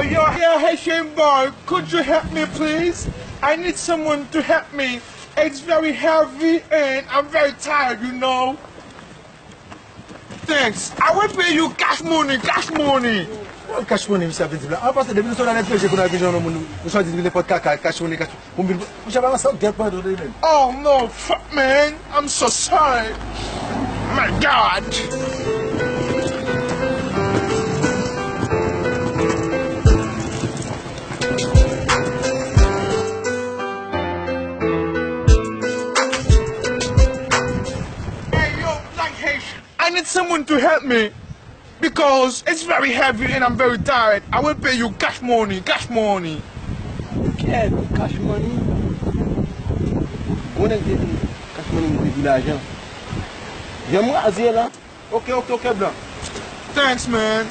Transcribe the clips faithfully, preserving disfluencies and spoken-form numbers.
Yo, here, Haitian boy, could you help me, please? I need someone to help me. It's very heavy and I'm very tired, you know. Thanks. I will pay you cash money, cash money. Cash money, misye ap vin di la. An pase, depi nou sot nan letranje, pou n al vin jwenn yon moun, nou chwazi di nenpòt kaka, cash money, cash money. Pou m vin, monchè, pa nan sa w gen pran do de menm. Oh no, fuck man, I'm so sorry. My God. Hey, yo, Black Haitian, I need someone to help me because it's very heavy and I'm very tired. I will pay you cash money, cash money. Kèt, cash money. Ou nèg te di cash money, mwen te di lajan. Jan m raze la. Ok, ok, ok, blan. Thanks, man.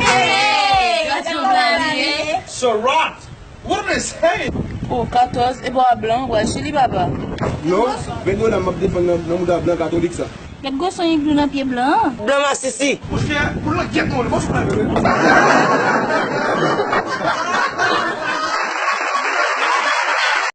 Hey! What is he? Oh, katòz, e bò a blan, w al chili, papa. Non, vennde dola m ap defann nan, nan mouda blan katolik sa. Gad gwo son Igloo nan pye blan an. Blan masisi. Monchè, pou langyèt mwen, mwen fè.